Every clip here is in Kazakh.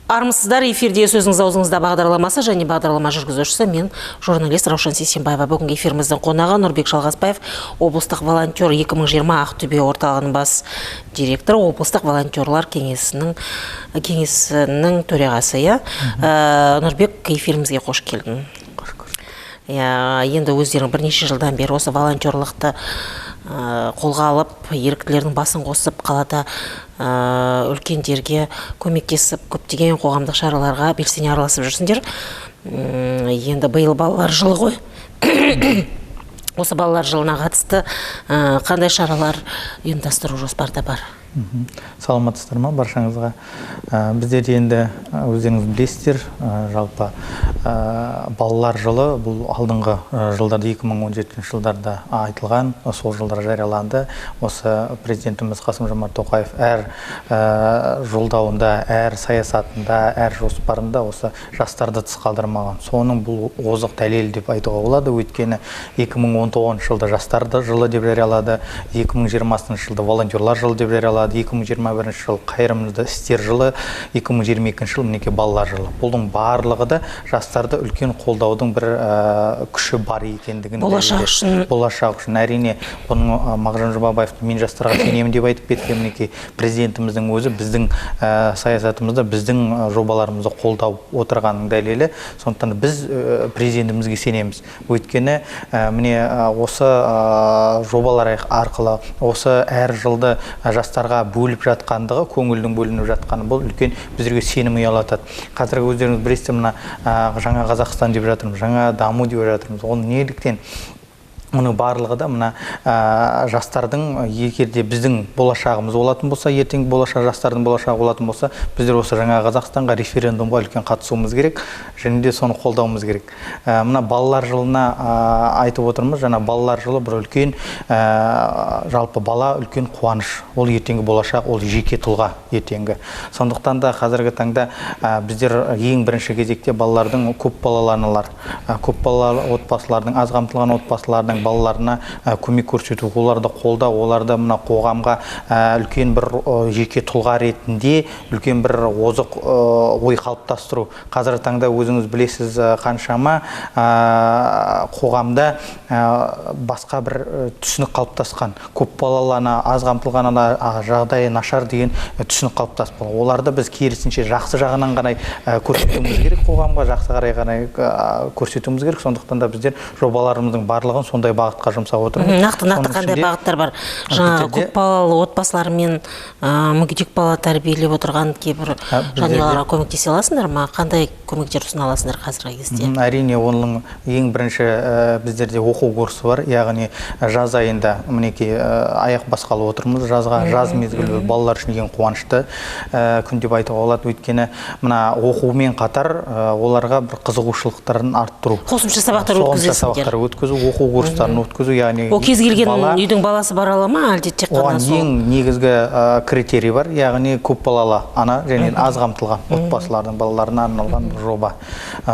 Армысыздар, эфирде «Сөзіңіз аузыңызда» бағдарламасы және бағдарлама жүргізушісі мен, журналист Раушан Сейсембаева. Бүгінгі эфиріміздің қонағы Нұрбек Жалғасбаев, облыстық «Волонтер 2020 Ақтөбе» орталығының бас директоры, облыстық волонтерлар кеңесінің төрағасы. Иә, Нұрбек, эфирімізге қош келдің. Иә, енді өздерің бірнеше жылдан бері осы волонтерлықты қолға алып, еріктілердің басын қосып, қалада үлкендерге көмектесіп, көптеген қоғамдық шараларға белсене араласып жүрсіңдер. Енді биыл балалар жылы ғой. Осы балалар жылына қатысты қандай шаралар ұйымдастыру жоспарда бар? Саламатсыздар ма баршаңызға? Біздер енді, өздеріңіз білесіздер, жалпы балалар жылы бұл алдыңғы жылдарда, 2017 жылдарда айтылған, сол жылдар жарияланды. Осы президентіміз Қасым Жомарт Тоқаев әр жолдауында, әр саясатында, әр жоспарында осы жастарды тыс қалдырмаған. Соның бұл озық дәлелі деп айтуға болады. Өйткені 2019 жылда жастарды жылы деп жариялады, 2020 жылда волонтерлар жылы деп жариялады, 2021 жыл қайырымды істер жылы, 2022 жыл, мінекей, балалар жылы. Бұның барлығы да жастарды үлкен қолдаудың бір күші бар екендігін Болашақ дәлелдеді. үшін. Болашақ үшін, әрине. Бұның Мағжан Жұмабаев «Мен жастарға сенемін» деп айтып кеткен. Мінекей, президентіміздің өзі біздің саясатымызды, біздің жобаларымызды қолдап отырғанның дәлелі. Сондықтан біз президентімізге сенеміз. Өйткені міне, осы жобалар арқылы осы әр жылды жастарға бөліп жатқандығы, көңілдің бөлініп жатқаны, бұл үлкен біздерге сенім ұялатады. Қазіргі, өздеріңіз білесіздер, мына жаңа Қазақстан деп жатырмыз, жаңа даму деп жатырмыз. Ол неліктен? Мұның барлығы да мына жастардың, егер де біздің болашағымыз болатын болса, ертеңгі болашақ, жастардың болашағы болатын болса, біздер осы жаңа Қазақстанға, референдумға үлкен қатысуымыз керек және де соны қолдауымыз керек. Мына балалар жылына айтып отырмыз. Жаңа балалар жылы бір үлкен, жалпы бала үлкен қуаныш, ол ертеңгі болашақ, ол жеке тұлға ертеңгі. Сондықтан да қазіргі таңда біздер ең бірінші кезекте балалардың, көп балалы аналар, көп балалы отбасылардың, аз қамтылған отбасылардың балаларына көмек көрсету, оларды қолдау, оларды мына қоғамға үлкен бір жеке тұлға ретінде үлкен бір озық ой қалыптастыру. Қазіргі таңда, өзіңіз білесіз, қаншама қоғамда басқа бір түсінік қалыптасқан: көп балалы ана, аз қамтылған ана, жағдайы нашар деген түсінік қалыптасып қалған. Оларды біз керісінше жақсы жағынан қарай көрсетуіміз керек, қоғамға жақсы қарай көрсетуіміз керек. Сондықтан да біздер жобаларымыздың барлығын сондай бағытқа жұмсап отырмыз. Нақты Соның қандай ішінде бағыттар бар? Жаңағы біздерде көп балалы отбасылар мен мүгедек бала тәрбиелеп отырған кейбір жанұяларға көмектесе аласыңдар ма? Қандай көмектер ұсына аласыңдар қазіргі кезде? Әрине, оның ең бірінші біздерде оқу курсы бар, яғни жаз айында, мінекей, аяқ басқалы отырмыз жазға. Жаз мезгілі балалар үшін ең қуанышты күн деп айтуға болады, өйткені мына оқумен қатар оларға бір қызығушылықтарын арттыру, Қосымша сабақтар қосымша өткізесіңдер. сабақтар өткізу, оқу курстарын өткізу, яғни Ол кез келген бала үйдің баласы бара ала ма, әлде тек қана Оған сол ең негізгі критерий бар, яғни көп балалы ана және аз қамтылған отбасылардың балаларына арналған бір жоба.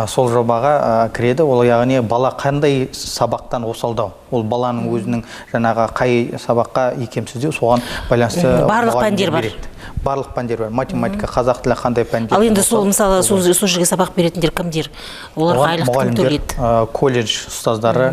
Сол жобаға кіреді ол, яғни бала қандай сабақтан осалдау, ол баланың өзінің жаңағы қай сабаққа икемсіздеу, соған байланысты Барлық мұғалімдер пәндер бар. береді. Барлық пәндер бар: математика, қазақ тілі, қандай пәндер. Ал енді сол, мысалы, сол жерге сабақ беретіндер кімдер? Оларға Оған айлық кім мұғалімдер, төлейді? Колледж ұстаздары,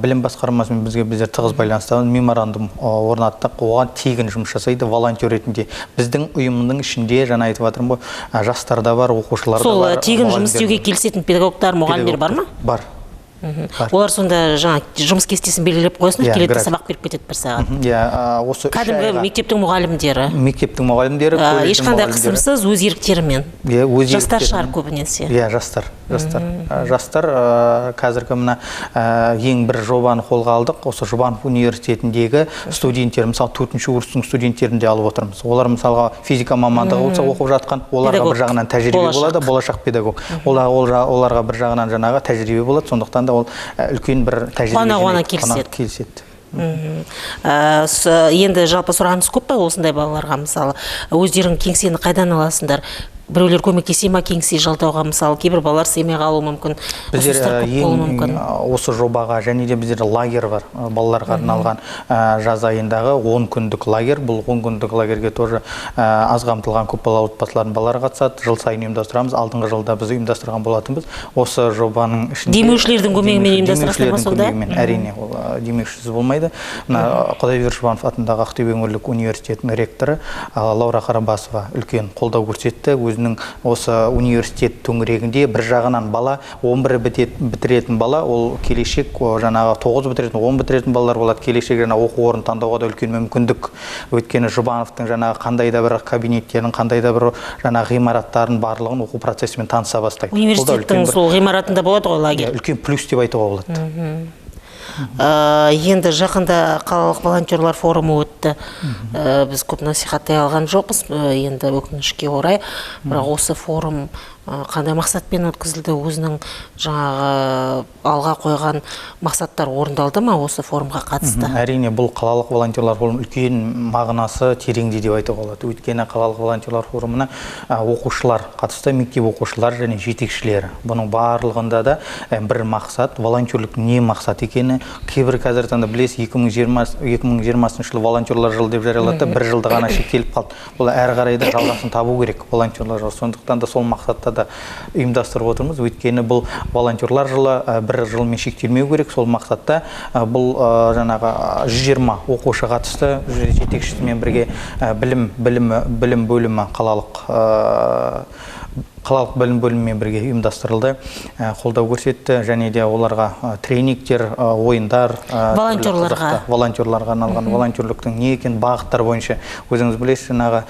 білім басқармасымен біздер тығыз байланыстамыз, меморандум орнаттық. Оған тегін жұмыс жасайды, волонтер ретінде. Біздің ұйымның ішінде, жаңа айтып жатырмын ғой, жастар да бар, оқушылар да Сол бар, тегін жұмыс мұғалімдер істеуге де. келісетін педагогтар, мұғалімдер бар ма? Бар. Бар. Олар сонда жаңа жұмыс кестесін белгілеп қоясыңдар, Иә, келеді де график. сабақ беріп кетеді бір сағат. Иә, осы 3 Кәдімгі айға. мектептің мұғалімдері. Мектептің мұғалімдері, колледждің Ешқандай мұғалімдері. қысымсыз, өз еріктерімен. Иә, өз Жастар еріктерімен. шығар көбінесе. Иә, жастар. Жастар, қазіргі мына ең бір жобаны қолға алдық. Осы Жұбанов университетіндегі студенттер, мысалы, төртінші курстың студенттерін де алып отырмыз. Олар, мысалға, физика мамандығы болса оқып жатқан, оларға Педагог. бір жағынан тәжірибе Болашақ. болады, болашақ педагог. Оларға бір жағынан жаңағы тәжірибе болады, сондықтан да ол үлкен бір тәжірибе Қуана-қуана жинайды. келіседі. Келіседі. Енді жалпы сұраныс көп па осындай балаларға? Мысалы, өздерің кеңсені қайдан аласыңдар? Біреулер көмектесе ма кеңсе жалдауға, мысалы, кейбір балалар сыймай қалуы мүмкін. Біздер Ұсыныстар көп болуы ең мүмкін. Осы жобаға және де біздерде лагерь бар, балаларға арналған жаз айындағы 10 күндік лагерь. Бұл 10 күндік лагерьге тоже аз қамтылған көпбалалы отбасылардың балалары қатысады. Жыл сайын ұйымдастырамыз. Алдыңғы жылда біз ұйымдастырған болатынбыз. Осы жобаның ішінде Демеушілердің көмегімен ұйымдастырасыздар ма демеушілердің сонда? көмегімен, әрине, ол демеушісіз болмайды. Мына Құдайберді Жұбанов атындағы Ақтөбе өңірлік университетінің ректоры Лаура Қарабасова үлкен қолдау көрсетті. Өзінің осы университет төңірегінде бір жағынан бала 11 бітіретін бала, ол келешек, жаңағы 9 бітіретін, 10 бітіретін балалар болады. Келешек жаңа оқу орнын таңдауға да үлкен мүмкіндік. Өйткені Жұбановтың жаңағы қандай да бір кабинеттерін, қандай да бір жаңағы ғимараттарын барлығын оқу процесімен таныса бастайды. Бұл да Университеттің үлкен бір сол ғимаратында болады ғой лагерь. Иә, үлкен плюс деп айтуға болады. Енді жақында қалалық волонтерлар форумы өтті. Біз көп насихаттай алған жоқпыз, енді өкінішке орай. Бірақ осы форум қандай мақсатпен өткізілді, өзінің жаңағы алға қойған мақсаттар орындалды ма осы форумға қатысты? Әрине, бұл қалалық волонтерлар форумы үлкен мағынасы тереңде деп айтуға болады. Өйткені қалалық волонтерлар форумына оқушылар қатысты, мектеп оқушылары және жетекшілері. Бұның барлығында да бір мақсат, волонтерлік не мақсат екені. Кейбір қазіргі таңда білесіз, 2020 жылы волонтерлар жылы деп жариялады, бір жылда ғана шектеліп қалды. Бұл әрі қарай да жалғасын табу керек волонтерлар жылы. Сондықтан да сол мақсатта да ұйымдастырып отырмыз. Өйткені бұл волонтерлар жылы бір жылмен шектелмеу керек. Сол мақсатта бұл жаңағы 120 оқушы қатысты, жетекшісімен бірге, білім бөлімі қалалық білім бөлімімен бірге ұйымдастырылды, қолдау көрсетті және де оларға тренингтер, ойындар, түрлі Волонтерларға. қызықты волонтерларға арналған волонтерліктің не екенін бағыттар бойынша өзіңіз білесіз, жаңағы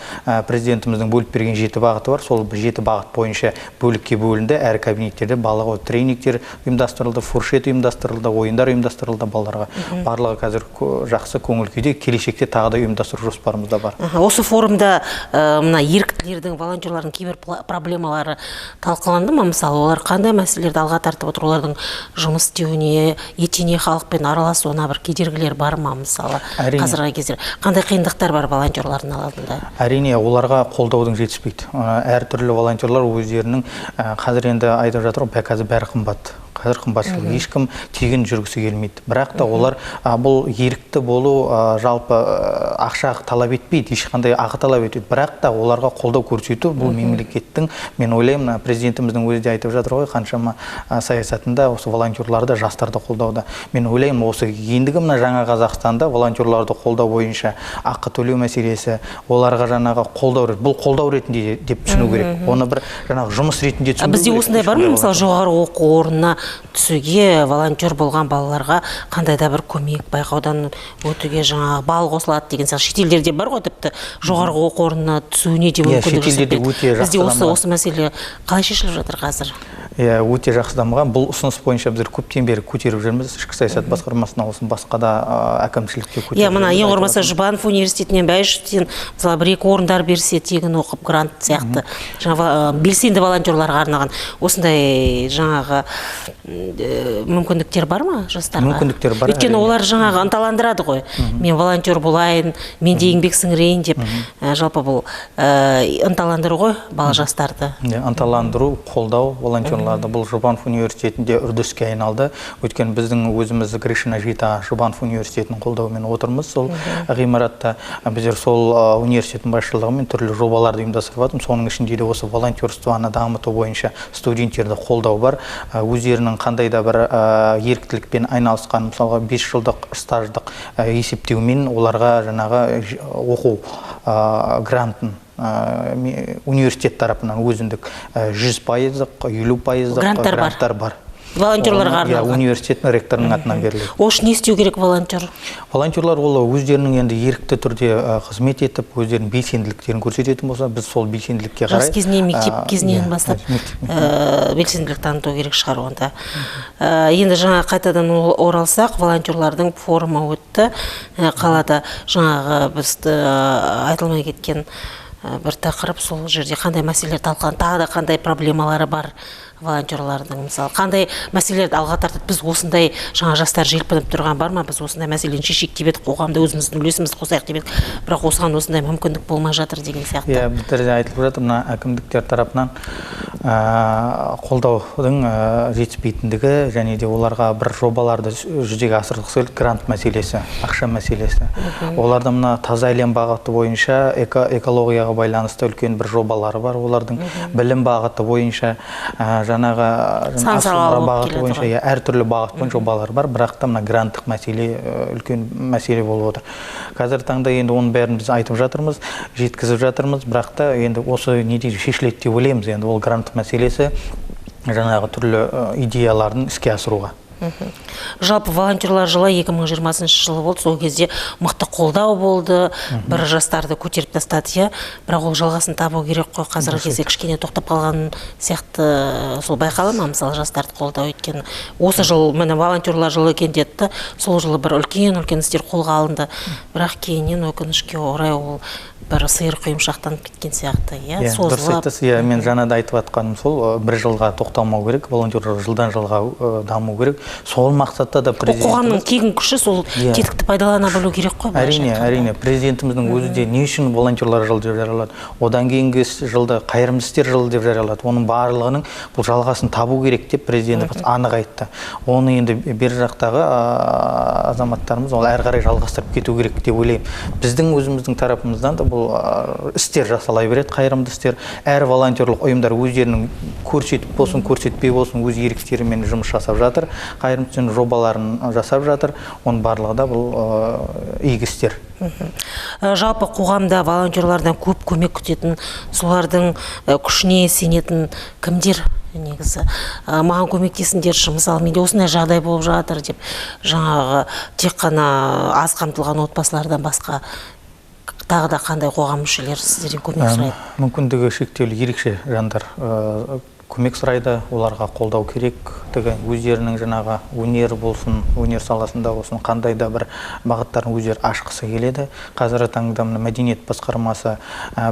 президентіміздің бөліп берген 7 бағыты бар. Сол 7 бағыт бойынша бөлікке бөлінді. Әр кабинеттерде барлығы тренингтер ұйымдастырылды, фуршет ұйымдастырылды, ойындар ұйымдастырылды балаларға. Барлығы қазір жақсы көңіл күйде, келешекте тағы да ұйымдастыру жоспарымызда бар. Осы форумда мына еріктілердің, волонтерлардың кейбір проблемалары талқыланды ма? Мысалы, олар қандай мәселелерді алға тартып отыр, олардың жұмыс істеуіне, етене халықпен араласуына бір кедергілер бар ма, мысалы, Әрине. қазіргі кезде қандай қиындықтар бар волонтерлардың алдында? Әрине, оларға қолдаудың жетіспейді. Әртүрлі волонтерлар өздерінің, қазір енді айтып жатыр ғой, қазір бәрі қымбат. Қазір қымбатшылық, ешкім тегін жүргісі келмейді. Бірақ та олар, бұл ерікті болу, жалпы, ақша талап етпейді, ешқандай ақы талап етпейді. Бірақ та оларға қолдау көрсету бұл мемлекеттің, мен ойлаймын, мына президентіміздің өзі де айтып жатыр ғой, қаншама, саясатында осы волонтерларды, жастарды қолдауда. Мен ойлаймын, осы ендігі мына жаңа Қазақстанда волонтерларды қолдау бойынша ақы төлеу мәселесі, оларға жаңағы қолдау бұл қолдау ретінде деп түсіну керек. Оны бір жаңағы жұмыс ретінде түсіну Бізде керек. осындай бар ма, Ешқандай мысалы, волонтер. жоғары оқу орнына түсуге волонтер болған балаларға қандай да бір көмек, байқаудан өтуге жаңағы балл қосылады деген сияқты шетелдерде бар ғой, тіпті жоғарғы оқу орнына түсуіне де Иә, мүмкіндік жасап шетелдерде береді. өте жақсы Бізде дамыған. осы мәселе қалай шешіліп жатыр қазір? Иә, өте жақсы дамыған. Бұл ұсыныс бойынша біздер көптен бері көтеріп жүрміз. Ішкі саясат басқармасына болсын, басқа да, әкімшілікке көтеріп Иә, мына жүрміз, ең айтып құрмаса жатырмыз. Жұбанов университетінен, Бәйішевтен, мысалы, бір-екі орындар берсе, тегін оқып, грант сияқты. Жаңа, белсенді волонтерларға арналған осындай жаңағы, мүмкіндіктер бар ма жастарға? Мүмкіндіктер бар, Өйткені әрине. олар жаңағы ынталандырады ғой. Мен волонтер болайын, мен де еңбек сіңірейін деп. Жалпы бұл, ынталандыру ғой бала жастарды. Иә, ынталандыру, қолдау волонтерларды. Бұл Жұбанов университетінде үрдіске айналды. Өйткені біздің өзіміз Гришина Жита Жұбанов университетінің қолдауымен отырмыз. Сол ғимаратта біздер сол, университеттің басшылығымен түрлі жобаларды ұйымдастырып жатырмыз. Соның ішінде де осы волонтерствоны дамыту бойынша студенттерді қолдау бар. Өздерінің қандай да бір, еріктілікпен айналысқан, мысалға, 5 жылдық стаждық, есептеумен оларға жаңағы оқу, грантын, университет тарапынан өзіндік, жүз пайыздық, елу пайыздық Гранттар бар. гранттар бар. Волонтерларға Оны, иә, арналған. университеттің ректорының атынан беріледі. Ол үшін не істеу керек волонтер? Волонтерлар ол өздерінің енді ерікті түрде, қызмет етіп, өздерінің белсенділіктерін көрсететін болса, біз сол белсенділікке Жас қарай, кезінен, мектеп кезінен иә, бастап, мектеп. Белсенділік таныту керек шығар онда. Енді жаңа қайтадан оралсақ, волонтерлардың форумы өтті. Қалада жаңағы біз, айтылмай кеткен, бір тақырып. Сол жерде қандай мәселелер талқыланды, тағы да қандай проблемалары бар волонтерлардың, мысалы қандай мәселелерді алға тартып, біз осындай жаңа жастар желпініп тұрған бар ма, біз осындай мәселені шешейік деп едік, қоғамда өзіміздің үлесімізді қосайық деп едік, бірақ осыған осындай мүмкіндік болмай жатыр деген сияқты. Иә, біздерде айтылып жатыр, мына әкімдіктер тарапынан қолдаудың жетіспейтіндігі және де оларға бір жобаларды жүзеге асырғысы келеді, грант мәселесі, ақша мәселесі. Оларда мына таза әлем бағыты бойынша экологияға байланысты үлкен бір жобалары бар, олардың білім бағыты бойынша, жаңағы Сан салалы болып бағыты келеді бойынша, ғой. Иә, әртүрлі бағыт бойынша жобалар бар, бірақ та мына гранттық мәселе үлкен мәселе болып отыр. Қазіргі таңда енді оның бәрін біз айтып жатырмыз, жеткізіп жатырмыз, бірақ та енді осы неде шешіледі деп ойлаймыз. Енді ол гранттық мәселесі жаңағы түрлі идеяларын іске асыруға. Жалпы волонтерлар жылы 2020 жылы болды, сол кезде мықты қолдау болды, бір жастарды көтеріп тастады, иә, бірақ ол жалғасын табу керек қой. Қазіргі кезде кішкене тоқтап қалған сияқты, сол байқала ма, мысалы жастарды қолдау, өйткені осы жыл міне волонтерлар жылы екен деді да, сол жылы бір үлкен-үлкен істер қолға алынды, бірақ кейіннен өкінішке орай ол бір сиыр құйымшақтанып кеткен сияқты, иә, Иә, дұрыс созылып. айтасыз, иә, мен жаңа да айтып жатқаным сол, бір жылға тоқталмау керек, волонтерлар жылдан жылға даму керек. Сол мақсатта да Ол қоғамның президентіміз тегін күші, сол Иә. тетікті пайдалана білу керек қой, былайша Әрине, айтқанда. әрине, президентіміздің өзі де не үшін волонтерлар жылы деп жариялады, одан кейінгі жылды қайырымды істер жылы деп жариялады. Оның барлығының бұл жалғасын табу керек деп президентіміз анық айтты. Оны енді бер жақтағы азаматтарымыз ол әрі қарай жалғастырып кету керек деп ойлаймын. Біздің өзіміздің тарапымыздан да бұл істер жасалай береді, қайырымды істер. Әр волонтерлық ұйымдар өздерінің көрсетіп болсын, көрсетпей болсын, өз еріктерімен жұмыс жасап жатыр, қайырымды істердің жобаларын жасап жатыр. Оның барлығы да бұл игі істер. Жалпы қоғамда волонтерлардан көп көмек күтетін, солардың күшіне сенетін кімдер негізі? Маған көмектесіңдерші, мысалы менде осындай жағдай болып жатыр деп, жаңағы тек қана аз қамтылған отбасылардан басқа тағы да қандай қоғам мүшелері сіздерден көмек сұрайды? Мүмкіндігі шектеулі ерекше жандар көмек сұрайды, оларға қолдау керектігі, өздерінің жаңағы өнер болсын, өнер саласында болсын, қандай да бір бағыттарын өздері ашқысы келеді. Қазіргі таңда мына мәдениет басқармасы,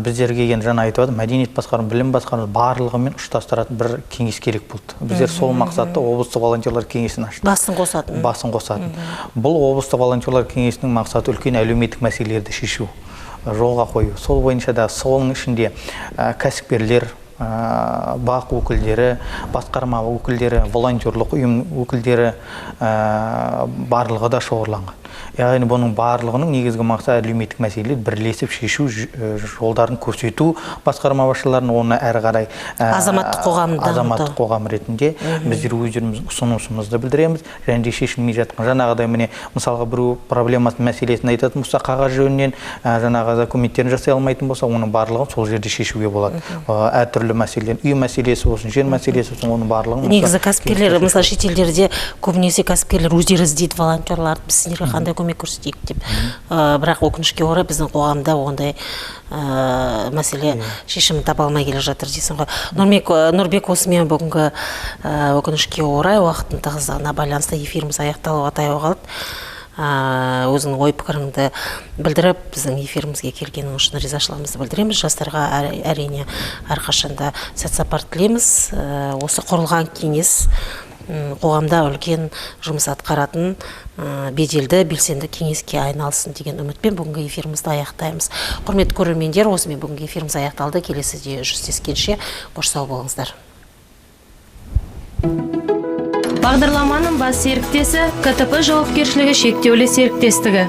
біздерге енді жаңа айтып жатыр, мәдениет басқармасы, білім басқармасы барлығымен ұштастыратын бір кеңес керек болды. Біздер сол мақсатта облыстық волонтерлар кеңесін аштық. Басын қосатын. Басын қосатын. Бұл облыстық волонтерлар кеңесінің мақсаты үлкен әлеуметтік мәселелерді шешу, жолға қою. Сол бойынша да соның ішінде кәсіпкерлер, бақ өкілдері, басқарма өкілдері, волонтерлық ұйым өкілдері, барлығы да шоғырланған. Яғни бұның барлығының негізгі мақсаты әлеуметтік мәселелер бірлесіп шешу жолдарын көрсету басқарма басшыларына, оны әрі қарай Азаматтық қоғамды дамыту. азаматтық қоғам ретінде біздер өздеріміздің ұсынысымызды білдіреміз және де шешілмей жатқан жаңағыдай міне мысалға біреу проблемасын, мәселесін айтатын болса, қағаз жөнінен, жаңағы документтерін жасай алмайтын болса, оның барлығын сол жерде шешуге болады. Әртүрлі мәселелер, үй мәселесі болсын, жер мәселесі болсын, оның барлығын Негізі осы кәсіпкерлер, кеңесте мысалы шешу. шетелдерде көбінесе кәсіпкерлер өздері іздейді волонтерларды, біз сендерге қандай көмек көрсетейік деп. Бірақ өкінішке орай біздің қоғамда ондай мәселе шешімін таба алмай келе жатыр дейсің ғой. Нұрбек, осымен бүгінгі өкінішке орай уақыттың тығыздығына байланысты эфиріміз аяқталуға таяу қалды. Өзіңнің ой пікіріңді білдіріп, біздің эфирімізге келгенің үшін ризашылығымызды білдіреміз. Жастарға әрине әрқашанда сәт сапар тілейміз. Осы құрылған кеңес қоғамда үлкен жұмыс атқаратын беделді, белсенді кеңеске айналсын деген үмітпен бүгінгі эфирімізді аяқтаймыз. Құрметті көрермендер, осымен бүгінгі эфиріміз аяқталды. Келесіде жүздескенше қош сау болыңыздар. Бағдарламаның бас серіктесі КТП жауапкершілігі шектеулі серіктестігі.